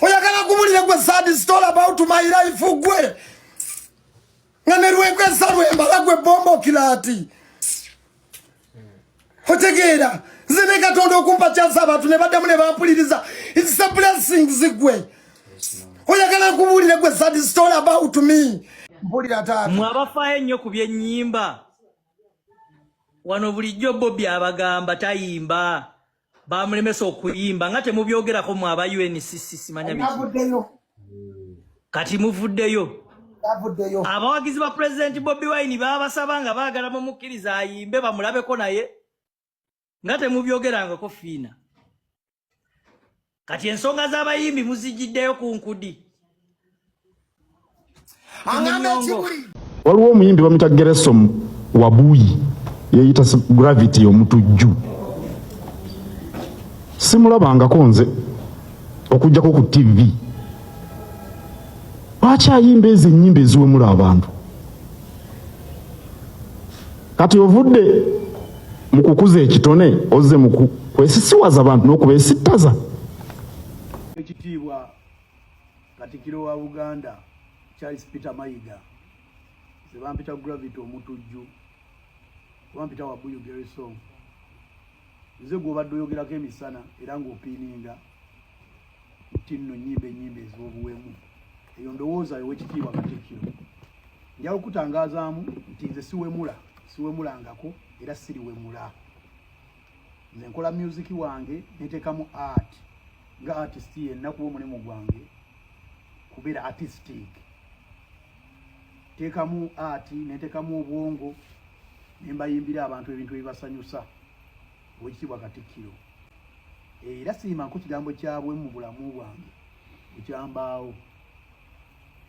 Oyagala kubulire gwe sad story about my life gwe nga nerwekwesa lwembala gwe bombo kilati otegeera nze ne Katonda okumpa chance abantu ne baddamu ne bampuliriza, it's a blessings. Gwe oyagala nkubuulire gwe sad story about me? Mpulira taata. Mwe abafaayo ennyo ku byennyimba wano, bulijjo Bobi abagamba tayimba, bamulemesa okuyimba nga temubyogerako. Mwe aba UNCC, simanya biki. Navuddeyo. Kati muvuddeyo. Navuddeyo. Abawagizi ba Pulezidenti Bobi Wine babasaba nga baagala mumukkiriza ayimbe bamulabeko, naye nga temubyogerangako. Fiina, kati ensonga z'abayimbi muzigiddeyo ku nkudi. Aŋŋamba Munyongo. ekibuli. Waliwo omuyimbi bamuyita Geresom Wabuyi, yeeyita Gravity Omutujju. Simulabangako nze okugjako ku TV. Lwaki ayimba ezo ennyimba eziwemula abantu? Kati ovudde mu kukuza ekitone, ozze mu kwesisiwaza abantu n'okubeesittaza. Ekitiibwa Katikkiro wa Buganda Charles Peter Mayiga, ze bampita Gravity Omutujju, bampita Wabuyu Gerison. Nze gw'obadde oyogerako emisana era ng'opiininga nti nno nnyimba ennyimba ez'obuwemu. Eyo ndowooza yo, w'ekitiibwa Katikkiro. Njala okutangazaamu nti nze siwemula, siwemulangako era siriwemula. Nze nkola music wange neteekamu art nga artist yenna, kuba omulimu gwange kubeera artistic. Teekamu art, neteekamu obwongo, nembayimbira abantu ebintu ebibasanyusa. Owekitiibwa Katikkiro, era siyimanko kigambo kyabwe mu bulamu bwange bukyambaawo,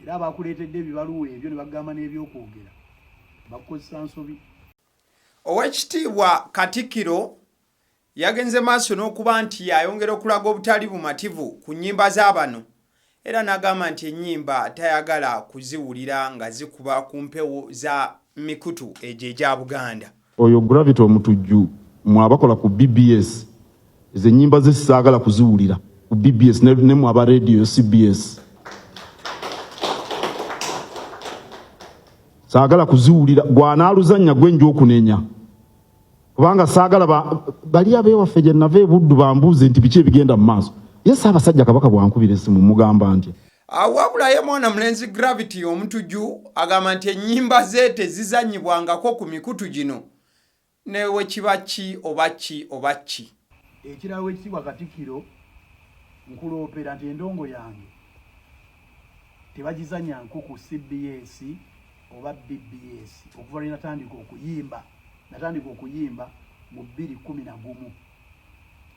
era abakuleetedde ebibaluwa ebyo ne bagamba n'ebyokwogera bakukozesa nsobi. Oweekitiibwa Katikkiro yagenze maaso n'okuba nti ayongera okulaga obutali bumativu ku nnyimba z'abano, era n'agamba nti ennyimba tayagala kuziwulira nga zikuba ku mpewo za mikutu egyo egya Buganda. Oyo Gravity Omutujju, mwe abakola ku BBS, ezo ennyimba ze sisaagala kuziwulira ku BBS ne mwe aba radio CBS, saagala kuziwulira. Gwanaaluzannya gwe nja okunenya, kubanga saagala bali abeewaffe gye nava ebuddu bambuuze nti biki ebigenda mu maaso. Ye Ssaabasajja Kabaka bwankubira essimu mugamba ntya? Wabula ye mwana mulenzi Gravity Omutujju agamba nti ennyimba ze tezizannyibwangako ku mikutu gino, ne wekiba ki oba ki oba ki. Ekirala, w'ekitiibwa Katikkiro, nkuloopera nti endongo yange tebagizanyanko ku CBS oba BBS okuva lwe natandika okuyimba. Natandika okuyimba mu 2011.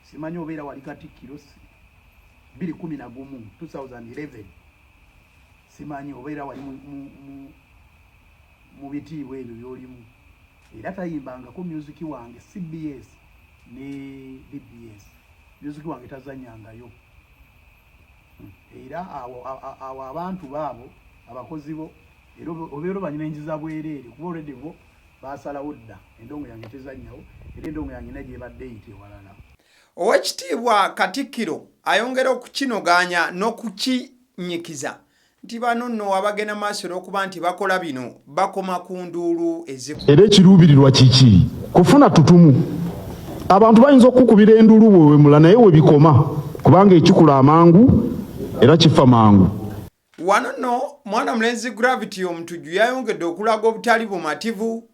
Simanyi obeera wali Katikkiro, 2011, 2011. Simanyi obeera wali mu bitiibwa ebyo byolimu, era tayimbangako music wange CBS ne BBS. Music wange tazanyangayo. Era awo abantu baabo abakozi bo era obeera obanyina bwereere, kuba already bo basalawo dda endongo yange tezannyawo, era endongo yange ina gyebadde eyita ewalala. Oweekitiibwa Katikkiro ayongera okukinogaanya n'okukinyikiza nti bano nno abagenda maaso n'okuba nti bakola bino bakoma ku nduulu eziku. Era ekiruubirirwa kiki? Kufuna tutumu. Abantu bayinza okukukubira enduulu bwewemula, naye we bikoma, kubanga ekikula amangu era kifa mangu. Wano nno mwana mulenzi Gravity Omutujju yayongedde okulaga obutali bumativu,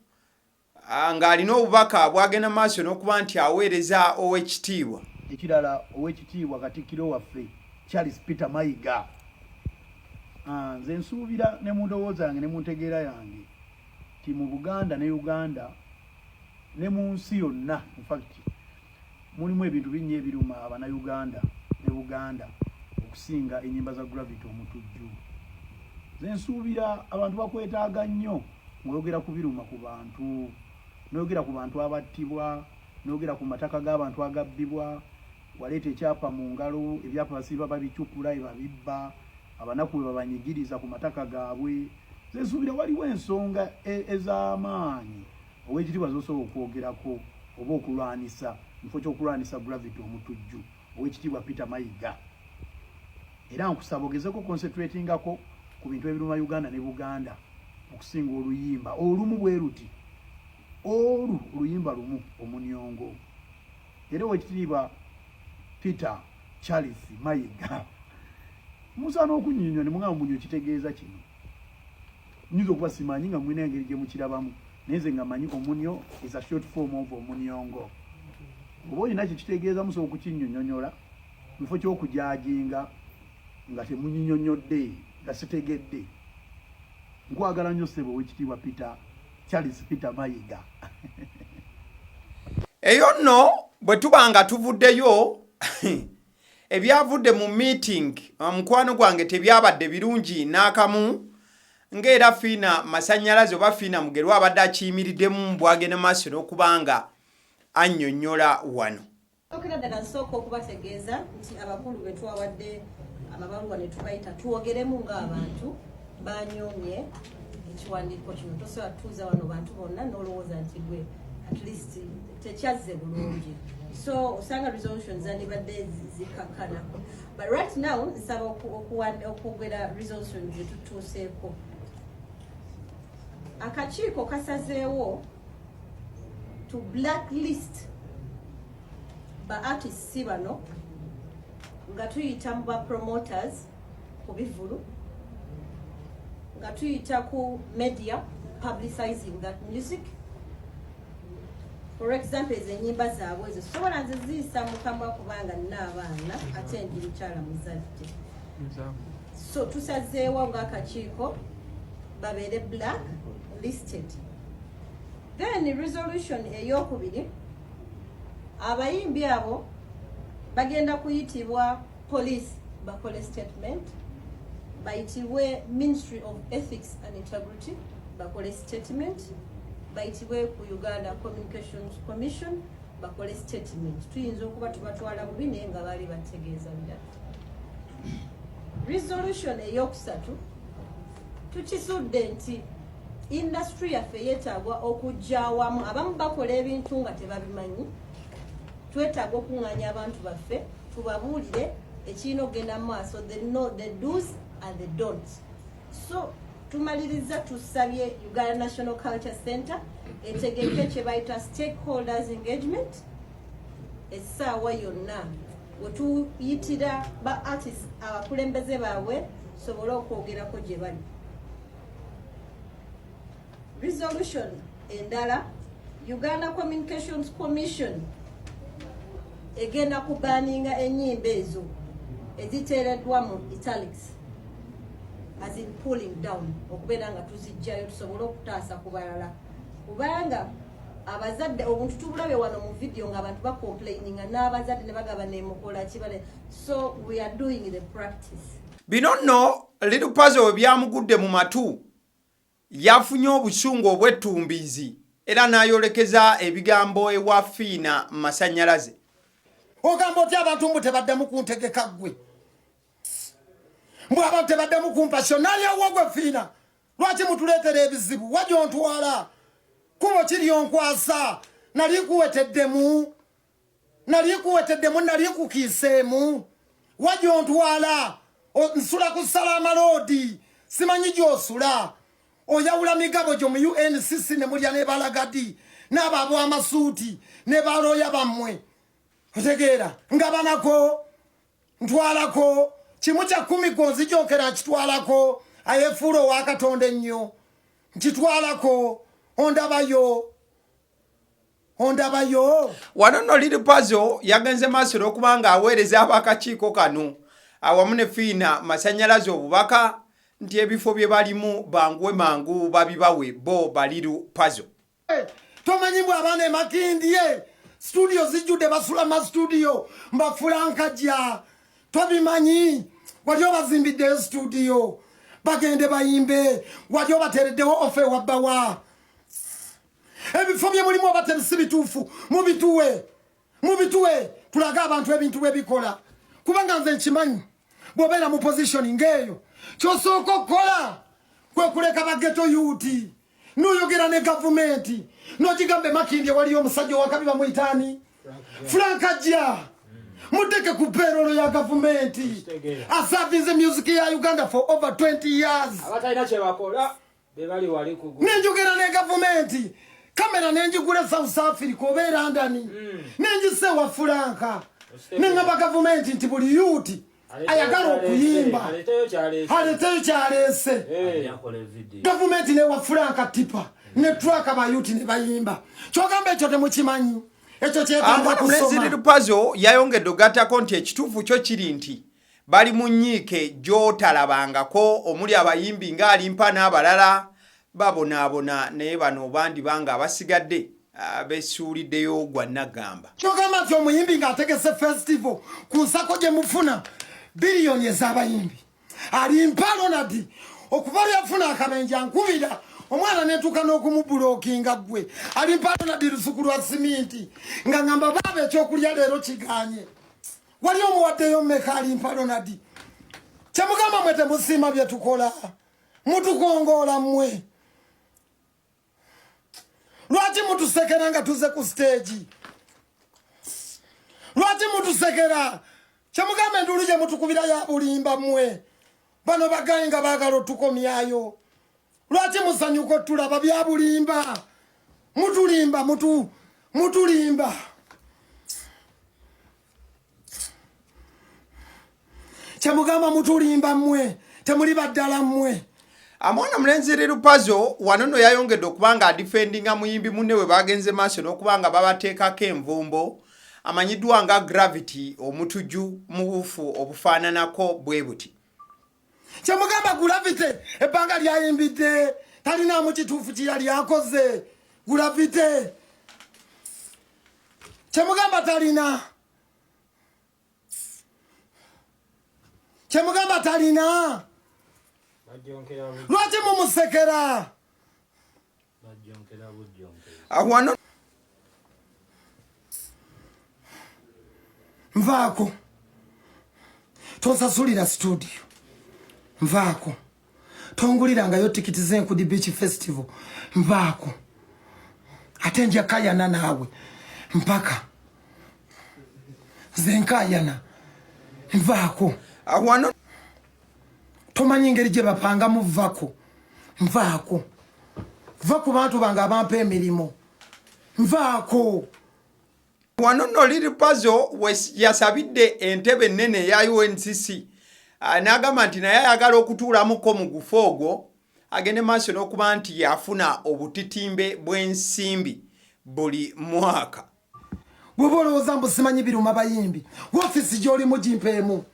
ng'alina obubaka bw'agenda maaso n'okuba nti aweereza ow'ekitiibwa. Ekirala, ow'ekitiibwa Katikkiro waffe Charles Peter Mayiga, nze nsuubira ne mu ndowooza yange ne mu ntegeera yange nti mu Buganda ne Uganda ne mu nsi yonna, infact, mulimu ebintu binnya ebiruma Abannayuganda ne Buganda okusinga ennyimba za Gravity Omutujju. Nze nsuubira abantu bakwetaaga nnyo ng'oyogera ku biruma ku bantu, n'oyogera ku bantu abattibwa, n'oyogera ku mataka g'abantu agabbibwa. Waleeta ekyapa mu ngalo, ebyapa basiiba babicupula, ebabibba, abanaku bwe babanyigiriza ku mataka gaabwe. Nze nsuubira waliwo ensonga ez'amaanyi, ow'ekitiibwa, z'osobola okwogerako oba okulwanisa mu kifo ky'okulwanisa Gravity Omutujju, ow'ekitiibwa Peter Mayiga. Era nkusaba ogezeko concentratingako ku bintu ebiruma Uganda ne Buganda okusinga oluyimba olumu bwe luti olu oluyimba lumu omunyongo. Era owekitiibwa Peter Charles Mayiga musaana okunyinywa ne mugamba munyo kitegeeza kino. Nyinza okuba simanyi nga mulina engeri gye mukirabamu naye nze nga manyi omunyo is a short form of omunyongo. Oba olina kye kitegeeza musobola okukinnyonyonyola mu kifo ky'okujajinga nga temunyinyonyodde nga sitegedde. Nkwagala nnyo ssebo owekitiibwa Peter Charles Peter Mayiga. Eyo nno bwe tuba nga tuvuddeyo ebyavudde mu meeting mukwano gwange tebyabadde birungi n'akamu ng'era Fiina Masannyalaze oba Fiina Mugerwa abadde akiyimiriddemu bw'agenda maaso n'okuba nga annyonnyola wano. Sookera ddala nsooka okubategeeza nti abakulu be twawadde amabaluwa ne tubayita twogeremu ng'abantu banyoomye ekiwandiiko kino. Tosobola tutuuza wano bantu bonna n'olowooza nti gwe at least tekyazze bulungi, so osanga resolution zandibadde zikakkanako, but right now nsaba okwogera resolution zetutuuseeko. Akakiiko kasazeewo to blacklist ba artists bano nga tuyita mu ba promoters ku bivulu, nga tuyita ku media publicizing that music. For example, ezo enyimba zaabwe ezo sobola nze ziyisa mukamwa kubanga nina abaana ate ndi mukyala muzadde, so tusazeewo ng'akakiiko babeere black listed. Then resolution eyokubiri, abayimbi abo bagenda kuyitibwa police bakole statement, bayitibwe Ministry of Ethics and Integrity bakole statement, bayitibwe ku Uganda Communications Commission bakole statement. Tuyinza okuba tubatwala bubi naye nga baali bategeeza birala. Resolution eyokusatu, tukisudde nti industry yaffe yeetaagwa okujja awamu. Abamu bakola ebintu nga tebabimanyi. Twetaaga okuŋŋaanya abantu baffe tubabuulire ekirina okugenda mu maaso, the know, the do's and the don'ts. So tumaliriza tusabye Uganda National Culture Center etegeke kye bayita stakeholders engagement essaawa yonna wetuyitira ba artist abakulembeze baabwe sobole okwogerako gye bali. Resolution endala, Uganda Communications Commission egenda kubaninga enyimba ezo eziteereddwa mu italics, as in pulling down, okubeera nga tuzijjayo tusobole okutaasa ku balala, kubanga abazadde obuntu tubulabye wano mu video nga abantu bacomplaininga n'abazadde ne bagaba nemukola kibale, so we are doing the practice. Bino nno Lil Pazo we byamugudde mu matu yafunye obusungu obw'ettumbiizi era n'ayolekeza ebigambo ewa Fiina Masannyalaze. Ogamba otya abantu mbu tebaddamu kuntegeka ggwe, mbu abantu tebaddamu kumpa sho nalyawo gwe Fiina? Lwaki mutuleetera ebizibu? Wagyontwala kubo kiryonkwasa. Nali nkuweteddemu, nali nkuweteddemu, nali nkukiiseemu. Wagyontwala nsula ku Salaama Road, simanyi gy'osula. Oyawula migabo gyo mu UNCC ne mulya ne balagadi n'abo ab'amasuuti ne balooya bammwe. Otegeera nga banako ntwalako kimu kya kkumi gonzijonkera nkitwalako. Ayefuula owa Katonda ennyo, nkitwalako. Ondabayo, ondabayo. Wano nno Lil Pazo yagenze maaso n'okuba nga aweereza ab'akakiiko kano awamu ne Fiina Masannyalaze obubaka nti ebifo bye balimu banguwe mangu babibawe bo ba Lil Pazo. Tomanyi mbu abaana emakindye studio zijjudde, basula ma studio mbafulankajja. Tobimanyi? Wali obazimbiddeyo studio bagende bayimbe? Wali obateereddewo ofe wabbawa? Ebifo bye mulimu oba tebisi bituufu, mubituwe, mubituwe tulage abantu ebintu bwe bikola. Kubanga nze nkimanyi, bw'obeera mu position ng'eyo, kyosooka okukola kwe kuleka ba ghetto youth n'oyogera ne gavumenti n'ogigamba emakindye waliyo omusajja owakabi bamuyitaani Frank Ajja. Muteke ku payroll ya gavumenti. Asavinze music ya Uganda for over 20 years. Abatalina kye bakola be bali wali ku Nenjogera ne gavumenti. Kamera nenjigula South Africa oba e London. Nenjise wa Fulanka. Nengamba gavumenti nti buli yuti ayagala okuyimba aleteyo kyaleese. Gavumenti newa Fulanka tipa ne truck ba yuti ne bayimba. Kyogamba ekyo temukimanyi. Ekyo kyetaaga kusoma. Lupazo yayongedde ogattako nti ekituufu kyo kiri nti bali mu nnyiike gy'otalabangako omuli abayimbi ng'Alimpa n'abalala babonaabona, naye bano bandiba nga abasigadde besuuliddeyo gwa Naggamba. Kyogamba nti omuyimbi ng'ategese festival ku nsako gye mufuna biliyoni ez'abayimbi. Alimpa Ronald okuva lyafuna akabenje ankubira omwana netuuka n'okumubulokinga ggwe. Alimpa Ronald lusuku lwa siminti nga ngamba baaba ekyokulya leero kiganye. Wali omuwaddeyo mmeka Alimpa Ronald? Kyemugamba mwe temusiima bye tukola, mutukongoola mmwe. Lwaki mutusekera nga tuze ku stage? Lwaki mutusekera? Kyemugamba enduulu gye mutukubira ya bulimba mmwe. Bano bagayi nga baagala otukomyayo. Lwaki musanyuka otulaba bya bulimba? Mutulimba, mutulimba. Kyemugamba mutulimba mmwe, temuli baddala mmwe. Amwana mulenzi Lil Pazo wano nno yayongedde okuba nga adifendinga muyimbi munne we bagenze maaso n'okuba nga babateekako envumbo amanyiddwa nga Gravity Omutujju mu bufu obufaananako bwe buti. Kyemugamba Gravity ebbanga lyayimbidde talinaamu kituufu kye yali akoze. Gravity kyemugamba talina, kyemugamba talina. Lwaki mumusekera? Wano nvaako, tonsasulira studio, nvaako, tongulirangayo tikiti z'Enkudi Beach Festival, nvaako, ate nja kayana naawe mpaka nze nkayana, nvaako. Wano tomanyi ngeri gye bapangamu, vako, nvaako, va ku bantu bange abampa emirimu, nvaako. Wano nno Lil Pazo yasabidde entebe ennene eya UNCC n'agamba nti naye ayagala okutuulamuko mu gufo ogwo agende maaso n'okuba nti yafuna obutitimbe bw'ensimbi buli mwaka. Bw'oba olowooza mbu simanyi biruma bayimbi, woofiisi gy'olimu gimpeemu,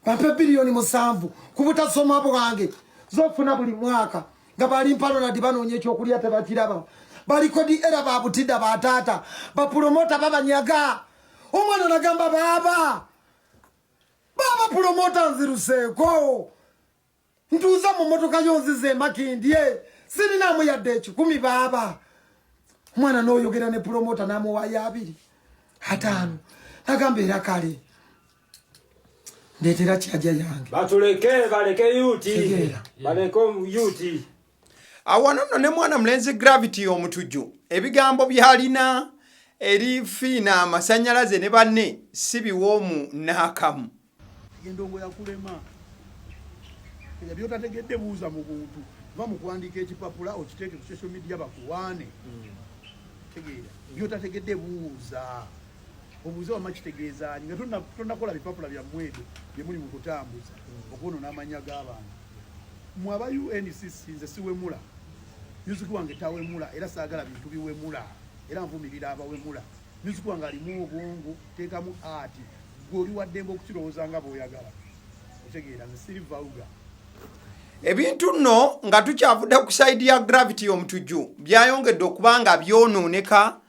bampe biliyoni 7 ku butasoma bwange zofuna buli mwaka nga Balimpa Ronald banoonya ekyokulya tebakiraba, balikodi era babutida bataata bapulomota babanyaga. Omwana nagamba baaba baaba pulomota nziruseeko ntuuza mu mmotoka yo nzize emakindye sirinaamu yadde 100 baaba. Omwana n'oyogera ne pulomota n'amuwaayo 2 5 nagamba era kale ndeetera kyaja yange batuleke baleke yuti baleke yuti. Awano nno ne mwana mulenzi Gravity Omutujju ebigambo by'alina eri Fiina Amasannyalaze ne banne si biwoomu n'akamu. Endongo yakulema ebyo byotategedde buuza mu buntu, va mu kuwandiika ekipapula okiteeke ku social media bakuwaane. Tegeera byotategedde, buuza obuuze wamma kitegeeza ani nga tonnakola bipapula byammwe ebyo bye muli mu kutambuza okwonoona amannya g'abantu. Mmwe aba UNCC nze siwemula, music wange tawemula era saagala bintu biwemula era nvumirira abawemula. Music wange alimu obwongo, teekamu art, gwe oli wa ddembe okukirowooza nga bw'oyagala. Otegeera nze siri vulgar. Ebintu nno nga tukyavudde ku sayidi ya Gravity Omutujju byayongedde okuba nga byonooneka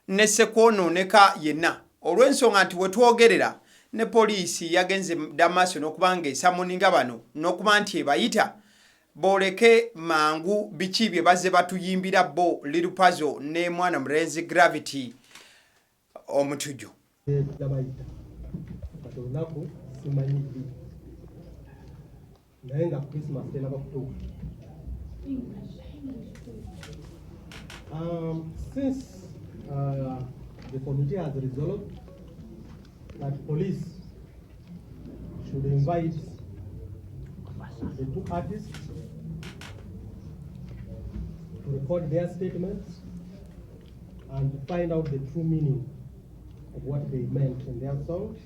ne ssekwonooneka yenna olw'ensonga nti we twogerera ne poliisi yagenze dda maaso n'okuba ng'esamoninga bano n'okuba nti ebayita booleke mangu biki bye bazze batuyimbira bo Lil Pazo ne mwana mulenzi Gravity Omutujju. Yabayita kati olunaku simanyi ddi, naye nga Christmas tenaba kutuuka. Since the committee has resolved that police should invite the two artists to record their statements and find out the true meaning of what they meant in their songs.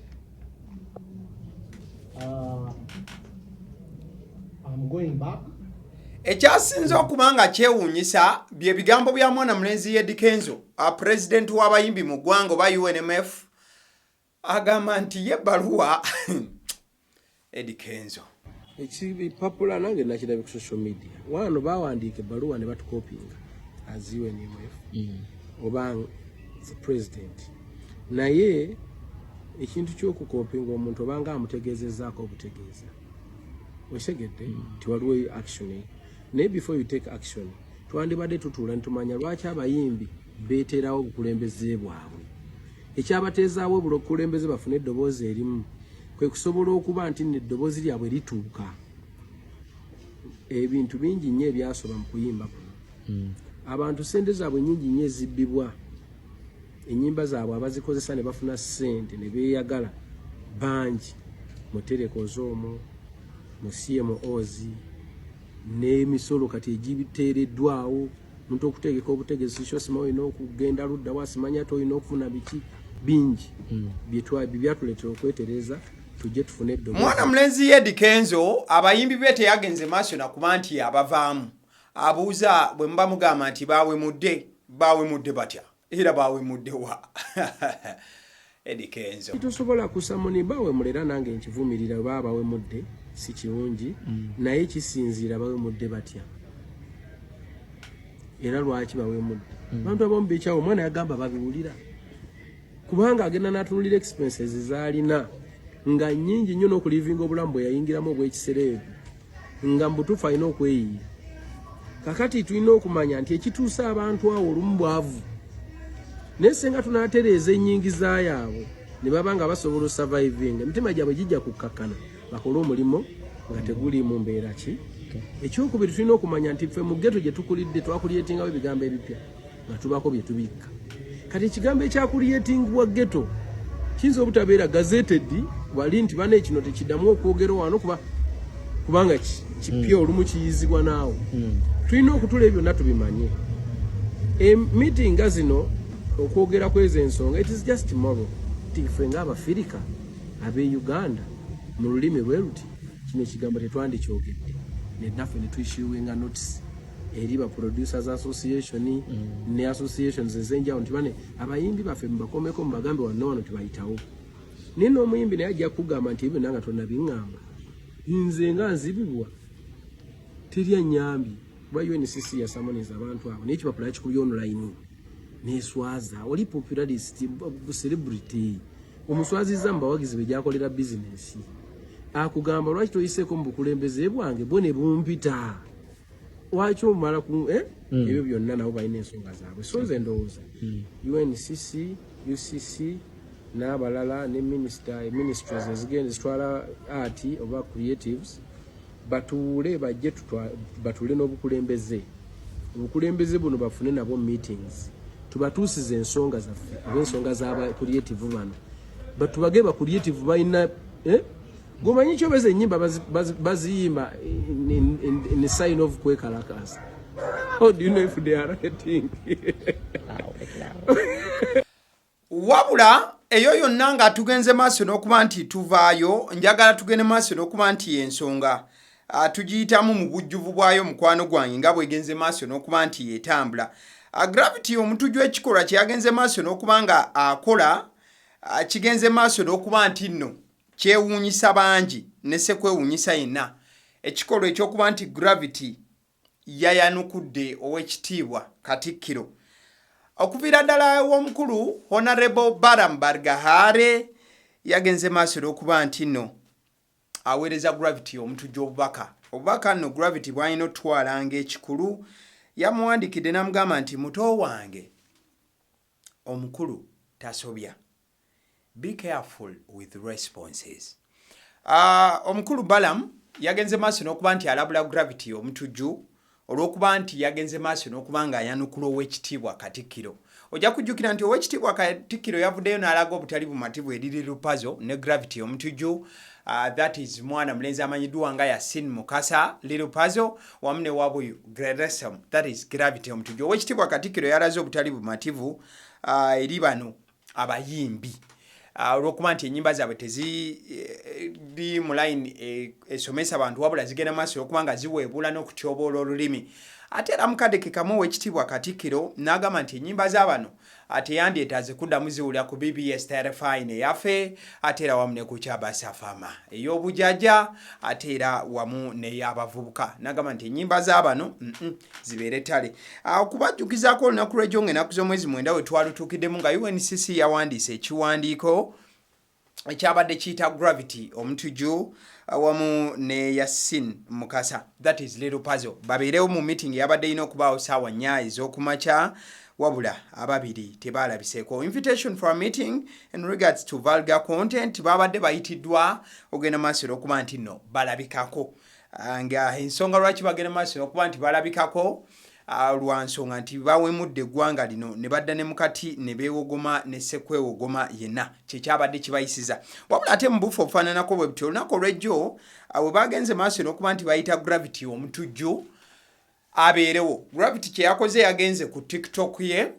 I'm going back. Ekyasinze okuba nga kyewuunyisa bye bigambo bya mwana mulenzi Eddy Kenzo, pulezidenti w'abayimbi mu ggwanga oba UNMF, agamba nti ye ebbaluwa Eddy Kenzo. Ekipapula nange nakirabye ku social media. Wano bawandiika ebbaluwa ne batukopinga as UNMF oba the president, naye ekintu ky'okukopinga omuntu obanga amutegeezezaako obutegeeza, okitegedde nti waliwo action, naye before you take action twandibadde tutuula netumanya lwaki abayimbi beeterawo obukulembeze bwabwe. Ekyabateezaawo obukulembeze bafune eddoboozi erimu kwe kusobola okuba nti nno eddoboozi lyabwe lituuka. Ebintu bingi nnyo ebyasoba mu kuyimba kuno. Abantu sente zaabwe nyingi nnyo ezibbibwa, ennyimba zaabwe abazikozesa ne bafuna ssente ne beeyagala bangi mu telcos omwo, mu CMOs, n'emisolo kati egiteereddwawo omuntu okutegeka obutegesi sho simanyi olina okugenda ludda wa, simanya ate olina okufuna biki bingi byatuleetera okwetereza tujje tufune eddoboozi. Mwana mulenzi Eddy Kenzo abayimbi be teyagenze maaso nakuba nti abavaamu. Abuuza bwe muba mugamba nti bawemudde, bawemudde batya era bawemudde wa? Eddy Kenzo. Tosobola kusamuni bawemula, era nange nkivumirira. Baba bawemudde si kirungi, naye kisinziira bawemudde batya era lwaki bawemudde. Abantu abamu bekyawo, omwana yagamba babiwulira kubanga agenda n'atunulira expenses zaalina nga nnyingi nnyo n'okulivinga obulamu bwe yayingiramu obw'ekisereebu nga mu butuufu alina okweyiya. Kakati tulina okumanya nti ekituusa abantu awo olumu bwavu, naye senga tunaatereeza ennyingiza yaabwe ne baba nga basobola osurvivinga, emitima gyabwe gijja kukkakkana bakole omulimu nga teguli mu mbeera ki. Ekyokubiri, tulina okumanya nti ffe mu ghetto gye tukulidde twakulyetingawo ebigambo ebipya nga tubako bye tubikka. Kati ekigambo ekyakulyetingibwa ghetto kiyinza obutabeera gazetted wali nti bane kino tekiddamu okwogera wano kuba kubanga kipya, olumu kiyizibwa naawe. Tulina okutula ebyo byonna tubimanye. Meeting nga zino okwogera ku ezo ensonga, it is just moral nti ffe ng'Abafirika ab'e Uganda mu lulimi lwe luti kino ekigambo tetwandikyogedde, nenaffe ne tuissuinga notice eri ba producers association ne associations ez'enjawulo nti bane abayimbi baffe mubakomeko, mubagambe wano wano tebayitawo. Naye n'omuyimbi naye ajja kugamba nti ebyo nanga tonabiŋŋamba, nze nga nzibibwa teri anyambye, kuba UNCC yasamoniza abantu abo naye ekipapula yakikubye online neswaza. Oli popularist celebrity omuswaziza mu bawagizi be gyakolera bizinesi, akugamba lwaki toyiseeko mu bukulembeze bwange bwo ne bumpita, lwaki omala ku eh? Ebyo byonna nabo balina ensonga zaabwe. So nze ndowooza UNCC, UCC n'abalala ne minister, ministries ezigenda zitwala art oba creatives batuule, bajje batuule n'obukulembeze, obukulembeze buno bafune nabo meetings, tubatuusize ensonga zaffe oba ensonga z'aba creative bano, batubage ba creative balina, eh? Gomanyi kyobeza enyimba baziyimba in sign of kwekalakasa. How do you know if they are writing? Wabula eyo yonna nga tugenze maaso n'okuba nti tuvaayo, njagala tugende maaso n'okuba nti ensonga tugiyitamu mu bujjuvu bwayo, mukwano gwange, nga bwegenze maaso n'okuba nti yetambula. Gravity Omutujju ekikolwa kye yagenze maaso n'okuba nga akola kigenze maaso n'okuba nti nno kyewuunyisa bangi ne sekwewuunyisa yenna, ekikolwa ekyokuba nti Gravity yayanukudde Owekitiibwa Katikkiro okuviira ddala w'omukulu Honorable Baram Bargahare. Yagenze maaso n'okuba nti nno aweereza Gravity Omutujju obubaka. Obubaka nno Gravity bw'alina otutwala ng'ekikulu, yamuwandikidde n'amugamba nti, "Muto wange, omukulu tasobya, be careful with responses." Omukulu Balam yagenze maaso n'okuba nti alabula Gravity Omutujju olw'okuba nti yagenze maaso n'okuba nga ayanukula Owekitiibwa Katikkiro. Ojja kujjukira nti Oweekitiibwa Katikkiro yavuddeyo n'alaga obutali bumativu eri Lil Pazo ne Gravity Omutujju, that is mwana mulenzi amanyiddwa nga Yasin Mukasa, Lil Pazo wamu ne Wabuyu Gredesem, that is Gravity Omutujju. Oweekitiibwa Katikkiro yalaze obutali bumativu eri bano abayimbi olw'okuba nti ennyimba zaabwe teziri eh, mu line eh, esomesa bantu wabula zigenda maaso okuba nga ziweebuula n'okutyoboola olulimi. Ate era mukadde ke kamu Oweekitiibwa Katikkiro n'agamba nti ennyimba za bano teyandyetaaze kuddamu ziwulira ku BBS Terefayina eyaffe ate era wamu ne ku Kyabasafama ey'obujaja ate era wamu n'ey'abavubuka n'agamba nti ennyimba za bano mm -mm, zibeere ttale. Okubajjukizaako olunaku lw'ejjo ng'ennaku z'omwezi mwenda we twalutuukiddemu nga UNCC yawandiise ekiwandiiko ekyabadde kiyita Gravity Omutujju wamu ne Yasin Mukasa, that is Little Puzzle, babeerewo mu meeting eyabadde erina okubaawo saawa nnya ez'okumakya wabula ababiri tebaalabiseeko. Invitation for a meeting in regards to vulgar content baabadde bayitiddwa ogenda maaso era okuba nti nno balabikako nga ensonga lwaki bagenda maaso okuba nti balabikako lwa nsonga nti bawemudde eggwanga lino ne badda ne mukati ne beewogoma ne ssekwewogoma yenna kyekyabadde kibayisiza. Wabula ate mu buufu obufaananako bwe butyo olunaku olw'ejjo we bagenze maaso n'okuba nti bayita Gravity Omutujju abeerewo. Gravity kye yakoze yagenze ku TikTok ye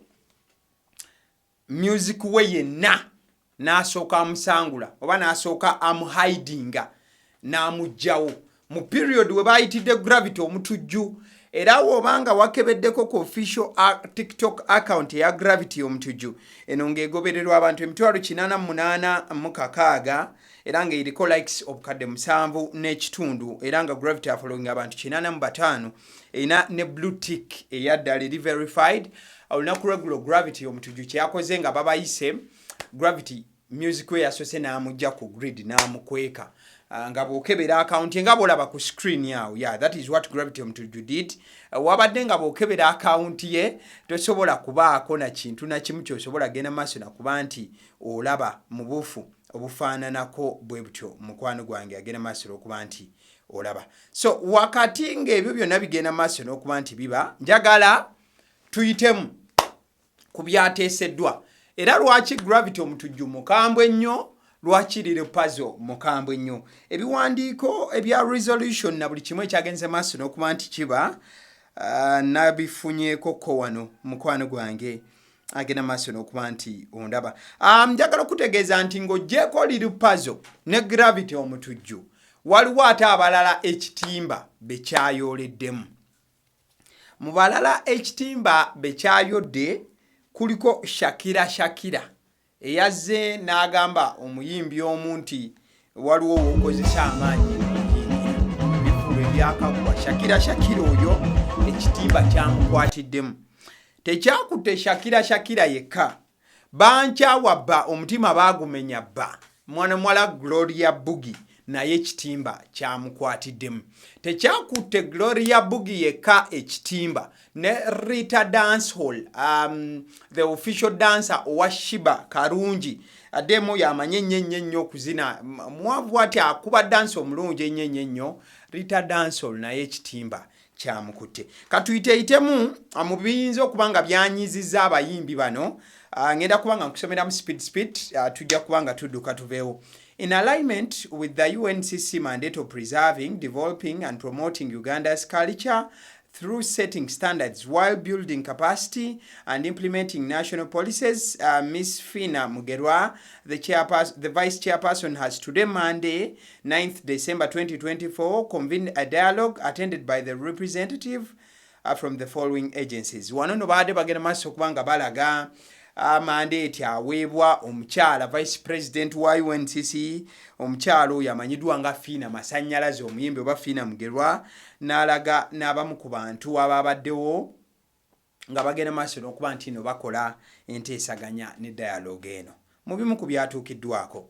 music we yenna n'asooka amusangula oba n'asooka amuhidinga n'amuggyawo mu period we baayitidde Gravity Omutujju. Era woba nga wakebeddeko ku official TikTok account eya Gravity Omutujju eno ng'egobererwa abantu 886,000 era ng'eriko likes 7,500 era nga Gravity afollowing abantu 85 erina ne blue tick eyaddala eri verified. Olunaku lweggulo Gravity Omutujju kyeyakoze nga babayise, Gravity music we yasose n'amugja ku grid n'amukweka nga bw'okebera akawunti nga bw'olaba ku screen awo. Yeah, that is what Gravity Omutujju did. Wabadde nga bw'okebera akawunti ye tosobola kubaako na kintu na kimu ky'osobola genda maaso nakuba nti olaba mu buufu obufaananako bwe butyo, mukwano gwange agenda maaso olw'okuba nti olaba. So wakati ng'ebyo byonna bigenda maaso n'okuba nti biba, njagala tuyitemu ku byateeseddwa era lwaki Gravity Omutujju mukambwe nnyo, lwaki Lil Pazo mukambwe nnyo. Ebiwandiiko ebya resolution na buli kimu ekyagenze maaso n'okuba nti kiba nabifunyeeko ko wano, mukwano gwange agenda maaso n'okuba nti ondaba. Njagala okutegeeza nti ng'oggyeeko Lil Pazo ne Gravity Omutujju, waliwo ate abalala ekitimba be kyayoleddemu. Mu balala ekitimba be kyayodde kuliko Shakira Shakira eyazze n'agamba omuyimbi omu nti waliwo w'okozesa amaanyi okuyingira ebivvulu ebyakaggwa. Shakira Shakira oyo ekitimba kyamukwatiddemu. Tekyakutte Shakira Shakira yekka, bankyawa bba omutima baagumenya bba mwana muwala Gloria Bugie naye ekitimba kyamukwatiddemu. Tekyakutte Gloria Bugie yekka ekitimba, ne Rita Dancehall, the official dancer owa Sheebah Karungi, addemu yamanyi ennyo ennyo ennyo okuzina, mwavu ati akuba dansi omulungi ennyo ennyo ennyo. Rita Dancehall naye ekitimba kyamukutte. Katuyiteeyitemu mu biyinza okuba nga byanyiizizza abayimbi bano. Ngenda kuba nga nkusomeramu speed speed, tujja kuba nga tudduka tuveewo. In alignment with the UNCC mandate of preserving, developing and promoting Uganda's culture through setting standards while building capacity and implementing national policies, Ms. Fina Mugerwa, the vice chairperson, has today, Monday, 9th December 2024, convened a dialogue attended by the representative from the following agencies. Wano no baadde bagenda maaso okuba nga balaga mandate aweebwa omukyala vice president wa UNCC, omukyala oyo amanyiddwa nga Fiina Masanyalaze omuyimbi oba Fiina Mugerwa, n'alaga n'abamu ku bantu ababaddewo nga bagenda maaso n'okuba nti no bakola enteesaganya ne dialogue eno. Mu bimu ku byatuukiddwako,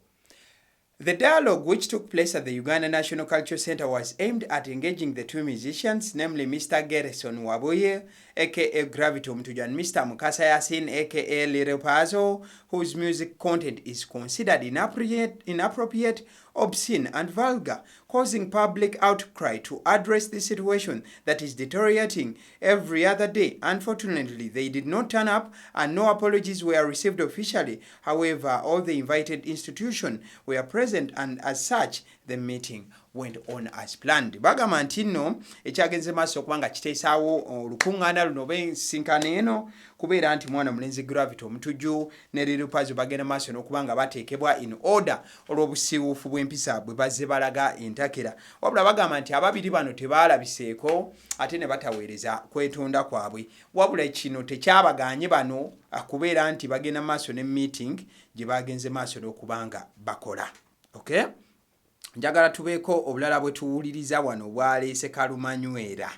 The dialogue, which took place at the Uganda National Cultural Center, was aimed at engaging the two musicians, namely Mr. Gerson Wabuye, aka Gravity Omutujju, and Mr. Mukasa Yasin, aka Lil Pazo, whose music content is considered inappropriate obscene and vulgar, causing public outcry to address the situation that is deteriorating every other day. Unfortunately, they did not turn up and no apologies were received officially. However, all the invited institutions were present and as such, the meeting went on as planned. Bagamba nti nno ekyagenze maaso okuba nga kiteesaawo olukuŋŋaana luno oba ensinkano eno kubeera nti mwana mulenzi Gravity Omutujju ne Lil Pazo bagenda maaso n'okuba nga bateekebwa in order olw'obusiiwuufu bw'empisa bwe bazze balaga entakera. Wabula bagamba nti ababiri bano tebaalabiseeko ate ne bataweereza kwetonda kwabwe. Wabula kino tekyabagaanye bano kubeera nti bagenda maaso ne meeting gye bagenze maaso n'okuba nga bakola. Okay? Njagala tubeeko obulala bwe tuwuliriza wano bwaleese kalumanywera.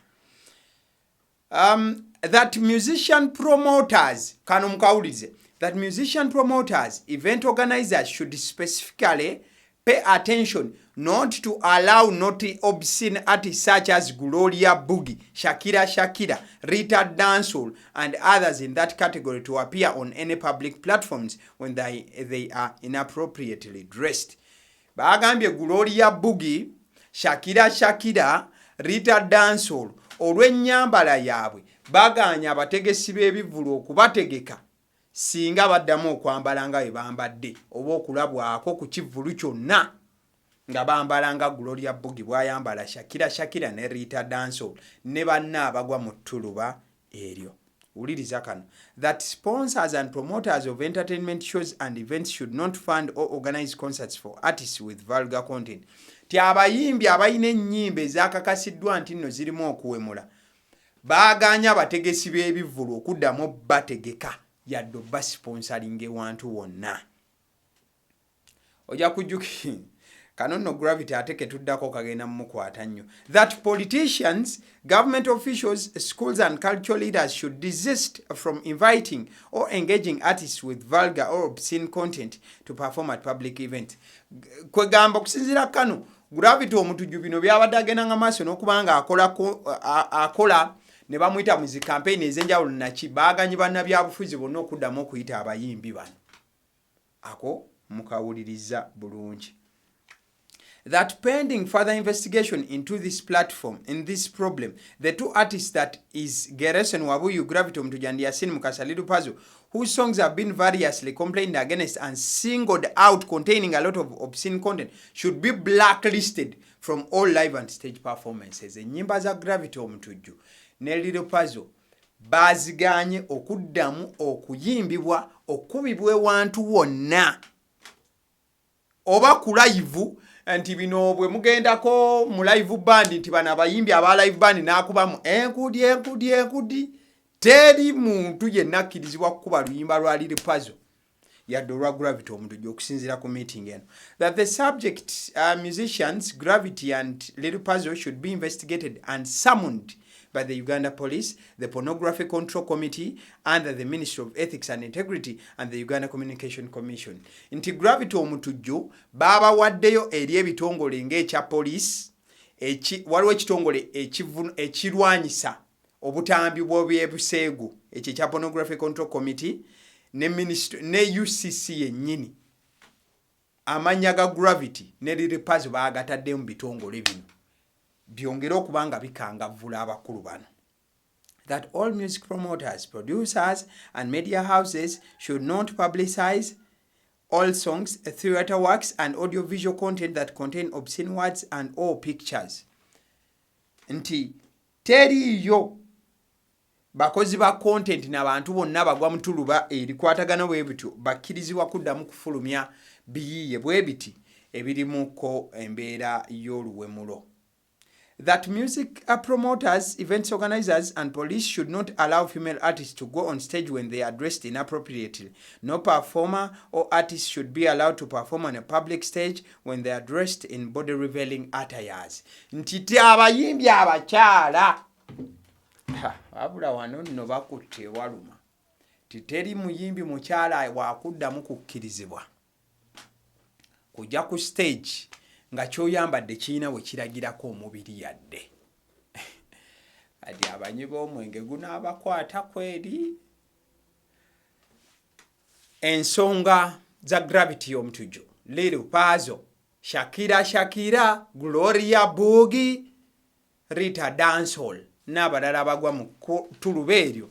That musician promoters, kano mukawulize, that musician promoters, event organizers should specifically pay attention not to allow naughty obscene artists such as Gloria Boogie, Shakira Shakira, Rita Dancehall and others in that category to appear on any public platforms when they are inappropriately dressed. Bagambye Gloria Boogie, Shakira Shakira, Rita Dancehall olw'ennyambala yaabwe bagaanya abategesi b'ebivvulu okubategeka singa baddamu okwambala nga bwe bambadde oba okulabwako ku kivvulu kyonna nga bambala nga Gloria Boogie bw'ayambala, Shakira Shakira ne Rita Dancehall ne banna abagwa mu ttuluba eryo. Wuliriza kano, that sponsors and promoters of entertainment shows and events should not fund or organize concerts for artists with vulgar content. Ti abayimbi abalina ennyimba ezakakasiddwa nti nno zirimu okuwemula baaganya abategesi b'ebivvulu okuddamu bategeka yadde obasponsoringa ewantu wonna. Ojja kujjuki kano nno Gravity ate ketuddako kagenda mumukwata nnyo, that politicians, government officials, schools and cultural leaders should desist from inviting or engaging artists with vulgar or obscene content to perform at public events. Kwegamba okusinziira kano Gravity Omutujju bino byabadde agendanga maaso n'okuba nga akola ne bamuyita mu zi campaign ez'enjawulo naki baaganyi bannabyabufuzi bonna okuddamu okuyita abayimbi bano. Ako mukawuliriza bulungi, that pending further investigation into this platform, in this problem, the two artists, that is Gerson Wabuyu Gravity Omutujju and Yasin Mukasa Lil Pazo, whose songs have been variously complained against and singled out containing a lot of obscene content, should be blacklisted from all live and stage performances. Ennyimba za Gravity Omutujju ne Lil Pazo baaziganye okuddamu okuyimbibwa, okubibwa ewantu wonna oba ku live, nti bino bwe mugendako mu live band, nti bano abayimbi aba live band n'akubamu enkudi enkudi enkudi, teri muntu yenna akkirizibwa kukuba luyimba lwa Lil Pazo yadde olwa Gravity Omutujju okusinziira ku meeting eno. That the subject musicians Gravity and Lil Pazo should be investigated and summoned by the Uganda Police, the Pornography Control Committee under the Ministry of Ethics and Integrity and the Uganda Communication Commission. Nti Gravity Omutujju baabawaddeyo eri ebitongole ng'ekya police, waliwo ekitongole ekirwanyisa obutambi bw'ebyebuseegu ekyo ekya Pornography Control Committee ne ministry ne UCC yennyini. Amannya ga Gravity ne Lil Pazo baagatadde mu bitongole bino byongere okuba nga bikangavvula abakulu bano. That all music promoters, producers and media houses should not publicize all songs, theatre works and audiovisual content that contain obscene words and or pictures. Nti teriiyo bakozi ba content n'abantu bonna bagwa mutuluba erikwatagana bwe bityo bakkirizibwa kuddamu kufulumya biyiiye bwe biti ebirimuko embeera y'oluwemulo. That music promoters, events organizers, and police should not allow female artists to go on stage when they are dressed inappropriately. No performer or artist should be allowed to perform on a public stage when they are dressed in body revealing attires. Nti ti abayimbi abakyala, wabula wano nno bakutte ewaluma, ti teri muyimbi mukyala wakuddamu kukkirizibwa kujja ku stage nga kyoyambadde kirina we kiragirako omubiri yadde. Kati abanywi b'omwenge gunaabakwata kweri. Ensonga za Gravity Omutujju, Lil Pazo. Shakira Shakira, Gloria Bugi, Rita Dancehall n'abalala abagwa mu ttuluba eryo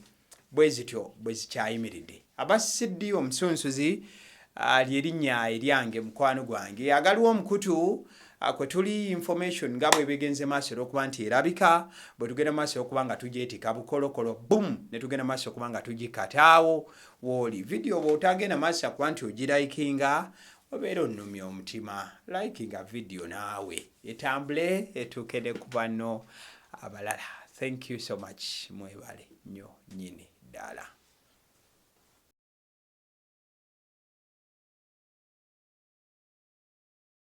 bwe zityo bwe zikyayimiridde. Aba CD omusunsuzi ah, lye linnya eryange mukwano gwange agaliwo omukutu ah, kwe tuli information nga bwe begenze maaso olw'okuba nti erabika bwe tugenda maaso okuba nga tugyetika bukolokolo bum ne tugenda maaso okuba nga tugikataawo wooli vidiyo bw'otagenda maaso akuba nti ogirayikinga obeera onnumya omutima likinga vidiyo naawe etambule etuuke ne ku banno abalala. Thank you so much, mwebale nnyo nnyini ddala.